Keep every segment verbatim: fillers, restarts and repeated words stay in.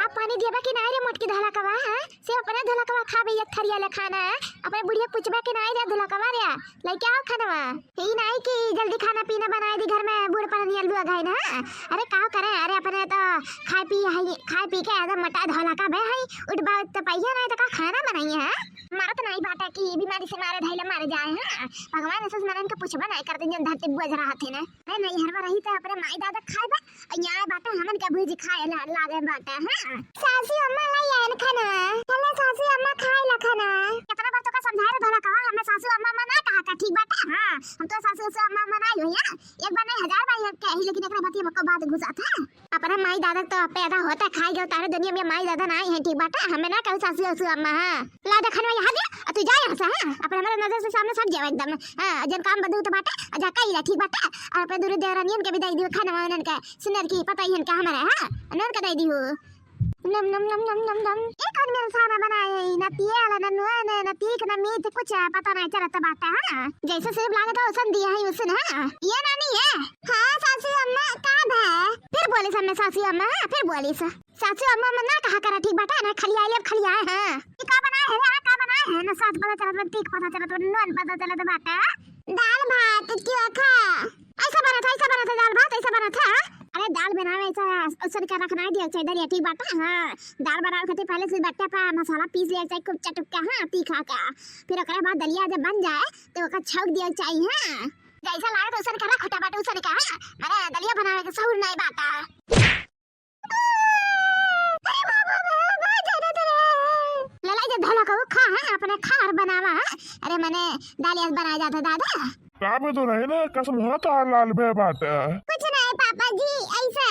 अब पानी देबा कि नाहीं रे मोटकी धोलकवा, हाँ? सिर्फ अपने धोलकवा खाबे एक थरिया ले खाना, हाँ? अपने बुढ़िया पूछबा कि नाहीं रे धोलकवा रे, लइके आओ खानवा। ई नाहीं कि जल्दी खाना पीना बनाइ दी घर में, बूढ़ पढ़निया लोग है ना। अरे का करे, अरे अपने तो खाए पी है, खाए पी के एकदम मोटा धोलका बे है, उठबा तो पहिया नाहीं तो का खाना बनाई है, हाँ? मरत नाहीं बाटा कि बीमारी से मारे धइले मर जाए, हाँ? भगवान ऐसे मनन के पूछबा नाहीं करते जन धरती बोझ रहा थे ना। अरे नैहरवा रही त अपने माई दादा खाए बा, अउ यहाँ बाटे हमन के भूजी खाए ला-, लागे बाटे, हाँ। सासू अम्मा लाई आयन खाना, चलो सासू अम्मा खाए ला खाना। कितना बार तोका समझाए रे धोलकवा, हमें सासू अम्मा अम्मा ना कहा का, ठीक बाटे, हाँ। हम तो सासू, सासू अम्मा अम्मा ना होई, हाँ। एक बार नहीं हजार बार ये कही, लेकिन एकरा बतिया में को बात घुसा था। अपने माई दादा तो पैदा होता खाए गए तारे दुनिया में माई दादा ना आई है, ठीक बाटे, हमें ना कहू सासू, सासू अम्मा, हाँ। ला दे खानवा यहाँ दे, अ तू जा यहाँ से, हाँ? अपने हमारे नजर से सामने से हट जाओ एकदम, हाँ? जन काम बदू तो बाटे, अ जा कही ला, ठीक बाटे? अउर अपने दूनो देवरानियन के भी दइ दियो खानवा उनन के, सुनर की पतोहियन के हमारे, हाँ? उनन के दइ दियो। नम, नम, नम, नम, नम, नम। ये कौन मेरे सामने बनाए है? ना तेल, ना नून, ना तीख, ना मीठ, कुछ पता नहीं चलत बाटे, हाँ? जैसे सेब लागत है, उसन दिया है, उसन, हाँ? ये नानी है? हाँ, सासू अम्मा, का भा? फिर बोली सब में सासू अम्मा, हाँ? फिर बोली सा। सासू अम्मा मन ना कहा करा, ठीक बाटे ना, खलियाए लेब, खलियाए, हाँ। ई का बनाए है, हाँ, का बनाए है? ना सास पता चलत बा, तीख पता चलत बा, नून पता चलत बाटे। दाल भात चोखा। ऐसा बनत है, ऐसा बनत है दाल भात, ऐसा बनत है, हाँ? अरे दाल बनावे ऐसा, उसन के रखना दिया चाहिए दरिया, ठीक बाटे, हाँ। दाल बनावे खातिर पहले से बट्टा पा मसाला पीस लिया चाहिए, खूब चटुक के, हाँ, तीखा का। फिर ओकरे बाद दलिया जब बन जाए, तो ओकर छौंक दिया चाहिए, हाँ। जैसा लागे तो उसन करा, खोटा बाटे उसन का, हाँ। अरे दलिया बनावे के सहूर नहीं बाटा। अरे बाबा, बाबा, बाबा, जाने दे रे। ललाई जे धोलकवा खा, हाँ, अपने खा अउर बनावा, हाँ। अरे मने दाल याद बनाया जाता दादा। का बे तो रहे ना, कसम हो तो लाल बे बाटे। कुछ नहीं पापा जी, ऐसा।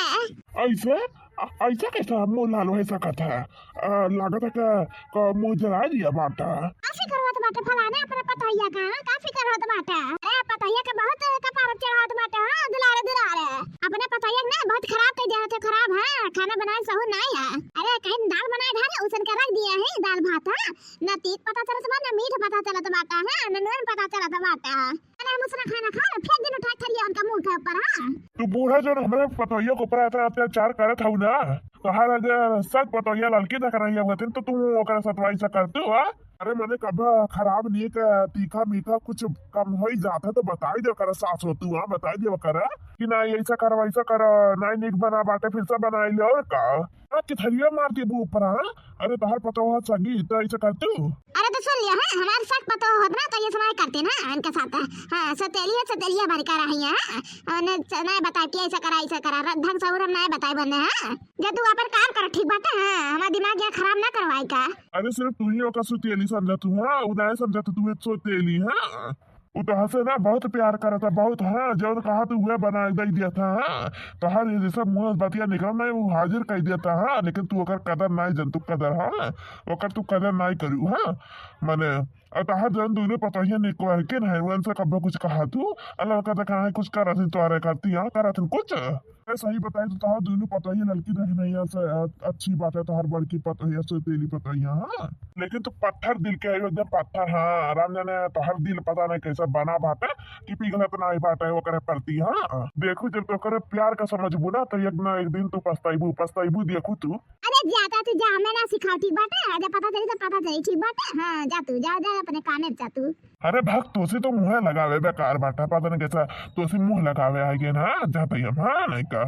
ऐसा? अ-, ऐसा कैसा मुँह लाल हो सकत है? अ, लागत है कि, कि मुँह जला दिया बाटा। का फिकर होत बाटे फलाने अपने पतोहिया का, हाँ? का फिकर होत बाटे? अरे पतोहिया के बहुत कपार चढ़ावत बाटे, हाँ, दुलारे दुलारे। अपने पतोहिया के ना बहुत खराब कइ दिया थे, खराब, हाँ, खाना बनाए सहू नहीं है। अरे कहीं दाल बनाए ढारे, उसन के रख दिया है दाल भात, हाँ, ना तीख पता चलत बा, ना मीठ पता चलत बाटे, हाँ, ना नून पता चलत बाटे। अरे हम उसना खाना खा, फेंक दिन उठा थरिया उनका मुंह के ऊपर, हाँ। तू बूढ़ा जौन हमरे पतोहिया के ऊपर इतना अत्याचार करत हऊ ना, तोहार अगर सच पतोहिया ललकी देख रही है, तो तू ओकरा सतवाई से करते हो, हाँ? अरे मने कब खराब नीक तीखा मीठा कुछ कम होई जात है तो बताई दे ओकरा सास हो तू, हाँ, बताई दे ओकरा कि ना ऐसा कर वैसा कर, ना नीक बना बाटे फिर से बनाई ले और का। हाँ, कि थरिया मार देबू ऊपर, हाँ? अरे तोहार पतोह सगी तो ऐसा करते हो? अरे तो सुन लिया, हाँ, हमारे साथ पतोह होत ना तो ये समय करते ना इनके साथ, हाँ, सतेली है, सतेलिया भर कर रही है, हाँ, और न, नहीं बताए कि ऐसा करा, ऐसा करा, ढंग से और हम नहीं बताए बने, हाँ। जब तू अपन काम कर, ठीक बाटे, हाँ, हमारा दिमाग यहाँ खराब ना करवाए का। अरे सिर्फ तू ही ओकर सुतेली समझत हूँ, हाँ, उ नाय समझत तू एक सुतेली, हाँ। उ तो हंसे ना बहुत प्यार करता, बहुत, हाँ, जौन कहा तू उहे बना दे दिया था, हाँ। तोहार ये जैसा मुंह से बतिया निकल ना, वो हाजिर कर दिया था, हाँ, लेकिन तू ओकर कदर नाय जन, तू कदर, हाँ, ओकर तू कदर नाय करू, हाँ, मने, और तोहार जौन दोनों पतोहिया निकल के नहीं, उनसे कब्बो कुछ कहा तू, अल्लाह का तो कहा कुछ करत ही तोहरे करती, हाँ, करत ही कुछ। अरे सही बताई तो तोहार दोनों पतोहिया लड़की देखने से अ-, अच्छी बात है, तोहार बड़की पतोहिया से तेली पतोहिया, हाँ। लेकिन तू पत्थर दिल के है, एकदम पत्थर, हाँ। राम जाने तोहार दिल पता नहीं कैसा बना बाटे कि पिघलत नहीं बाटे ओकरे प्रति, हाँ। देखू जब तो ओकरे प्यार का समझबू ना तो एक ना एक दिन तू पछताइबू, पछताइबू देखू तू। अरे जा त तू जा, हमें ना सिखाओ, ठीक बाटे? अरे पता चली तो पता चली, ठीक बाटे? हाँ, जा तू, जा, जा, अपने कामे जा तू। अरे भक, तोसे तो मुँह लगावे बेकार बाटा, पता नहीं कैसा तोसे मुँह लगावे आ गए ना, जाते ही हम, हाँ, नहीं का।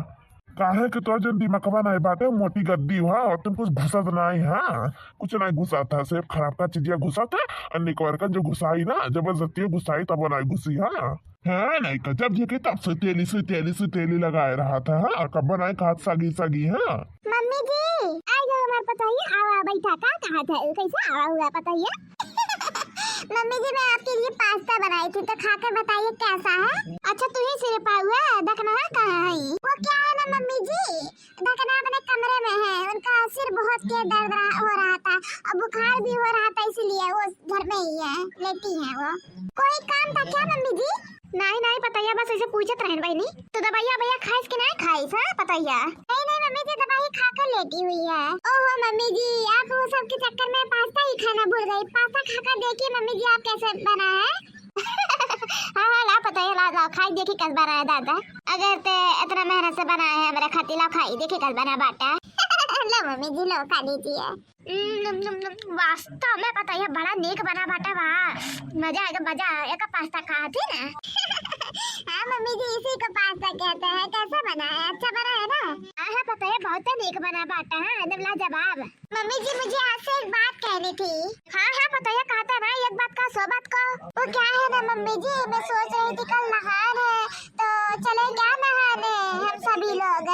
काहे के तोर जन दिमागवा नहीं बाटे, मोटी गद्दी हुआ, और तुम कुछ घुसत नहीं, हाँ, कुछ नहीं घुसत है, सिर्फ खराब का चीजिया घुसत है, और निकवर का जो घुसाई ना, जबरदस्ती घुसाई तब नहीं घुसी, हाँ। हाँ, नहीं का, जब देखे तब सुतेली, सुतेली, सुतेली लगाए रहा था, हाँ, कब बनाए खात सगी, सगी, हाँ। मम्मी जी, आ गए हमार पतोहिया, आवा बैठा, का कहा था, कैसे आवा हुआ पतोहिया? मम्मी जी, मैं आपके लिए पास्ता बनाई थी, तो खाकर बताइए कैसा है। अच्छा, तू ही सिर पाऊ है, दखना कहाँ है? वो क्या है ना मम्मी जी, दखना अपने कमरे में है, उनका सिर बहुत के दर्द रहा, हो रहा था और बुखार भी हो रहा था, इसीलिए वो घर में ही है, लेटी है वो। कोई काम था क्या मम्मी जी? नहीं, नहीं, पतोहिया बस ऐसे पूछत रहन बहिनी। तो दवाइया भैया खाइस कि नहीं खाइस, हाँ, पतोहिया? नहीं, नहीं मम्मी जी, दवाई खाकर लेटी हुई है। ओहो मम्मी जी, आप वो सब के चक्कर में पास्ता ही खाना भूल गई। पास्ता खाकर देखिए मम्मी जी, आप कैसे बना है। हाँ, हाँ, ला पतोहिया, ला, ला, खाई देखी कैसे बना है दादा। अगर ते इतना मेहनत से बनाए है मेरे खातिर, ला खाई देखी कैसे बना बाटा। लो, मम्मी जी, लो, खा लीजिए। हम्म, नुम, नुम, नुम, वास्तव में पतोहिया बड़ा नीक बना बाटे बा। मजा आएगा, मजा। एक पास्ता खाती ना। हाँ मम्मी जी, इसी को पास्ता कहते हैं। कैसा बना है? अच्छा बना है ना? हाँ, हाँ, पतोहिया बहुत नीक बना बाटे, हाँ, एकदम लाजवाब। मम्मी जी, मुझे आपसे एक बात कहनी थी। हाँ, हाँ, पतोहिया, कहता ना, एक बात का सौ बात को। वो क्या है ना मम्मी जी, मैं सोच रही थी कल नहान है, तो चले क्या नहाने हम सभी लोग?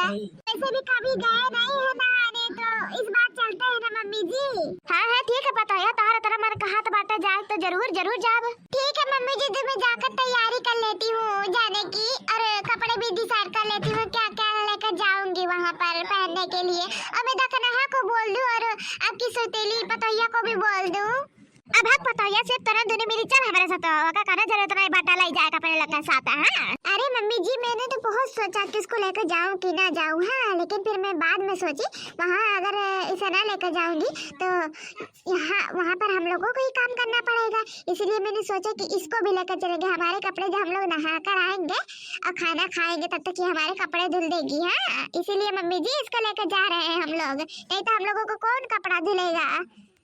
वैसे भी कभी गए नहीं है नहाने, तो इस बार चलते हैं ना मम्मी जी। हाँ, हाँ, ठीक है पतोहिया, तोहरा तोरा मन कहत बाटे जाए तो जरूर, जरूर जाब। ठीक है मम्मी जी, तो मैं जाकर तैयारी कर लेती हूँ जाने की, और कपड़े भी डिसाइड कर लेती हूँ क्या क्या लेकर जाऊंगी वहाँ पर पहनने के लिए। और मैं दखनहा को बोल दूँ और आपकी सौतेली पतोहिया को भी बोल दूँ। अब हक पतोहिया, सिर्फ तोरा दुनू मिली चल हमरे साथ, ओका कहना जरूरत नहीं बाटा लाई जाए अपने लोग के साथ, हाँ? अरे मम्मी जी, मैंने तो बहुत सोचा किसको लेकर जाऊँ कि ना जाऊँ, हाँ, लेकिन फिर मैं बाद में सोची, वहाँ अगर इसे ना लेकर जाऊँगी तो यहाँ, वहाँ पर हम लोगों को ही काम करना पड़ेगा, इसलिए मैंने सोचा कि इसको भी लेकर चलेंगे। हमारे कपड़े जो हम लोग नहा कर आएंगे और खाना खाएंगे, तब तक ये हमारे कपड़े धुल देगी, हाँ, इसीलिए मम्मी जी इसको लेकर जा रहे हैं हम लोग, नहीं तो हम लोगों को कौन कपड़ा धुलेगा।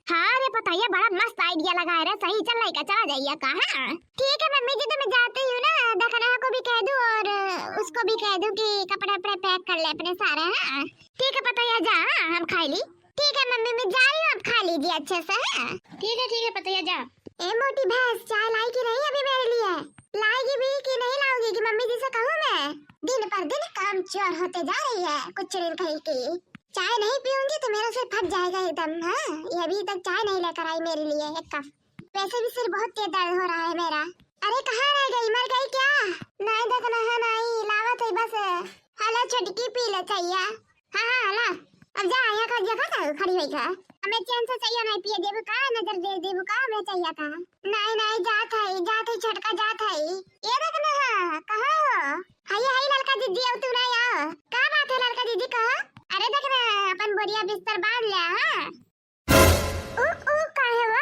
हाँ रे पतोहिया, बड़ा मस्त आइडिया लगा है रे, सही, चल लइका चला जाइए का, हाँ? ठीक है मम्मी जी, तो मैं जाती हूँ ना, दखनहा को भी कह दूँ और उसको भी कह दूँ कि कपड़े वपड़े पैक कर ले अपने सारे, हाँ? ठीक है पतोहिया, जा, हाँ, हम खाई ली। ठीक है मम्मी, मैं जा रही हूँ, आप खा लीजिए अच्छे से, हाँ? ठीक है, ठीक है पतोहिया, जा। ए मोटी भैंस, चाय लाई कि नहीं अभी मेरे लिए? लाएगी भी कि नहीं लाओगी कि मम्मी जी से कहूँ मैं? दिन पर दिन काम चोर होते जा रही है, कुछ चुड़ैल कहीं की। चाय नहीं पीऊंगी तो मेरा सिर फट जाएगा एकदम। हाँ, ये अभी तक चाय नहीं लेकर आई मेरे लिए एक कप। वैसे भी सिर बहुत तेज दर्द हो रहा है मेरा। अरे कहाँ रह गई, मर गई क्या? नहीं दखनहा, नहीं, लावत है बस। हेलो छोटकी, पी ले चाय। हाँ, हाँ, ला। अब जा, यहाँ का जगह था खड़ी हुई का। हमें चैन से चाय नहीं पिए देबू का, नजर दे देबू का, हमें चाय का। नहीं, नहीं, जात है, जात है, छोटका जात है। ये दखनहा, कहाँ हो? हाँ, ये है ललका दीदी, अब तू नहीं आओ। का बात है ललका दीदी, कहो? अरे दखनहा, अपन बोरिया बिस्तर बांध लिया, हाँ? उ, उ, काहे बा?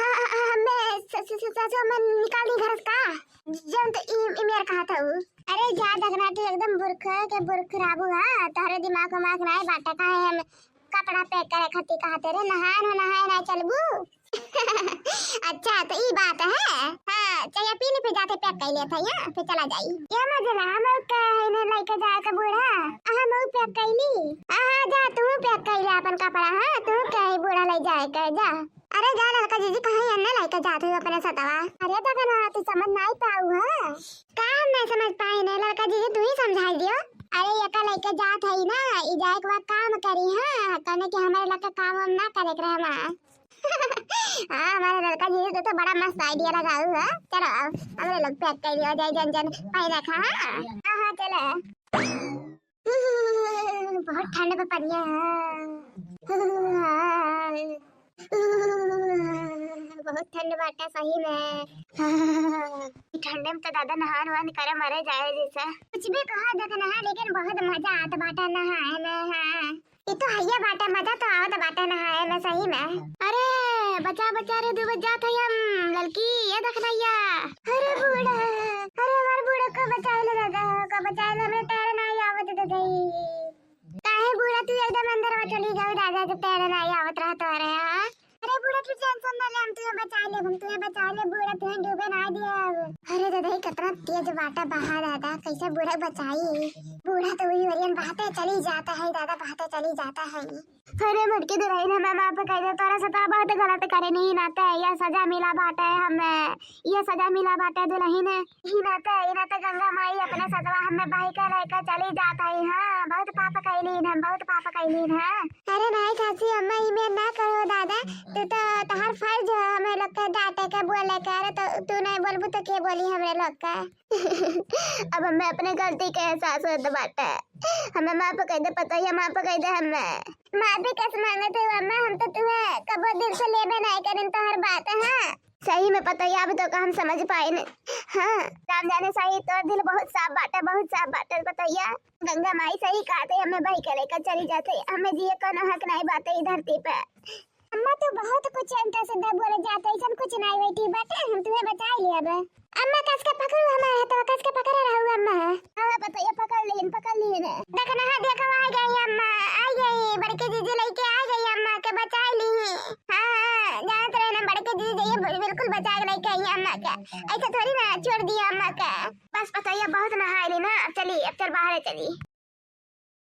हाँ, हाँ, हाँ, हमें स-, स-, स-, ससुर मन निकाल दी घर से का? जौन तो ई, ई मेर कहा था उ। अरे जा दखनहा, तू एकदम बुर्ख के बुर्ख राबू हा, तोहरे दिमाग उमाग नाय बाटे, काहे हम कपड़ा पैक करे खातिर कहते रे, नहाए हो, नहाए ना चलबू? अच्छा, तो ई बात है। हाँ, चाय पी ले, फिर जाते पैक कर लेत है, हाँ, फिर चला जाई। ये मजला, हम लोग के है ने लेके जाए के बूढ़ा, हम लोग पैक कर ली। हाँ, हाँ, जा, तू पैक कर ले अपन कपड़ा, हाँ, तू के है बूढ़ा ले जाए के, जा। अरे जा ललका जीजी, कहाँ अन्ने लेके जात हो अपने सतवा? अरे दखनहा, तू समझ नहीं पाऊ है। का हम नहीं समझ पाए ने ललका जीजी, तू ही समझाई दियो। अरे एका लेके जात है ना, ई जाए के बाद काम करी, हाँ, कहने कि हमारे लगे काम वाम ना करे के रहे हमार। हाँ, हमारे ललका जी, तू तो बड़ा मस्त आइडिया लगाऊ है। चलो, अब हमरे लोग पैक कर लिया जाए, जन जन पाई रखा, हाँ? हाँ, हाँ, चलो। बहुत ठंड में पनिया है। बहुत ठंड बाटे सही में। ठंडे में तो दादा नहान वहान करे मरे जाए जैसे। कुछ भी कहा दखनहा, लेकिन बहुत मजा आत बाटे नहाए में, हाँ। ई तो हइये बाटे, मजा तो आवत बाटे नहाए में सही में। अरे बचा बचा रे, डूबत जात हई हम, ललकी, ये देख नैया। अरे बूढ़ा, अरे हमार बूढ़ा को बचाए ले दादा, को बचाए ले, हमरे तैरे नाई आवत दादा। काहे बूढ़ा तू एकदम अंदर में चली गई दादा, जब तैरे नाई आवत रहा तोहरे, हाँ? अरे बूढ़ा तू टेंशन ना ले, हम तुहे बचा लेब, हम तुहे बचा लेब बूढ़ा, तुहे डूबे ना देब। अरे दादा, ई कितना तेज बाटा बहा दादा, कैसे बूढ़ा बचाई? बूढ़ा तो वही ओरियन बहते चली जाता है दादा, बहते चली जाता है। अरे मोटकी दुल्हन, हमें माफ कर दे, तोरा से तो बहुत गलत करे नहीं नाते, यह सजा मिला बाटे हमें, यह सजा मिला बाटे दुल्हन। ई नाते, ई नाते गंगा माई अपने सतवा हमें बही के लेके चली जात हई। हाँ, बहुत पाप कैलीन हम, बहुत पाप कैलीन है। अरे नहीं सासू अम्मा, ई में ना कहो दादा, तू तो, तोहार फर्ज है हमें लोग के डांटे के, बोले के। अरे तो तू नहीं बोलबू तो के बोली हमरे लोग के? अब हमें अपने गलती के एहसास होत बाटे, हमें माफ कर दे पतोहिया, माफ कर दे हमें। माफी कस मांगत हो अम्मा, हम तो तुहे कबो दिल से लेबे नहीं करें तोहर बात, हाँ। सही में पतोहिया, अब तो का हम समझ पाइन। हाँ, राम जाने सही, तोर दिल बहुत साफ बाटे, बहुत साफ बाटे पतोहिया। गंगा माई सही कहते, हमें बही के लेकर चली जाते, हमें जिए कोनो हक नहीं बाटे ई धरती पे। अम्मा, तू बहुत कुछ उल्टा सीधा बोले जाते, ऐसन कुछ नहीं बेटी बाटे, हम तुहे बचा लेब। अम्मा, कस के पकड़ू हमारे हथवा, कस के पकड़े रहू अम्मा। हाँ, पतोहिया, पकड़ लीन, पकड़ लीन। देख ना, देखो, आ गई अम्मा, आ गई, बड़की जीजी लेके भौजी बिल्कुल बचा के लेके आई अम्मा का, ऐसे थोड़ी ना छोड़ दिया अम्मा का। बस पतोहिया बहुत नहाइली ना, अब चली, अब चल बाहर चली।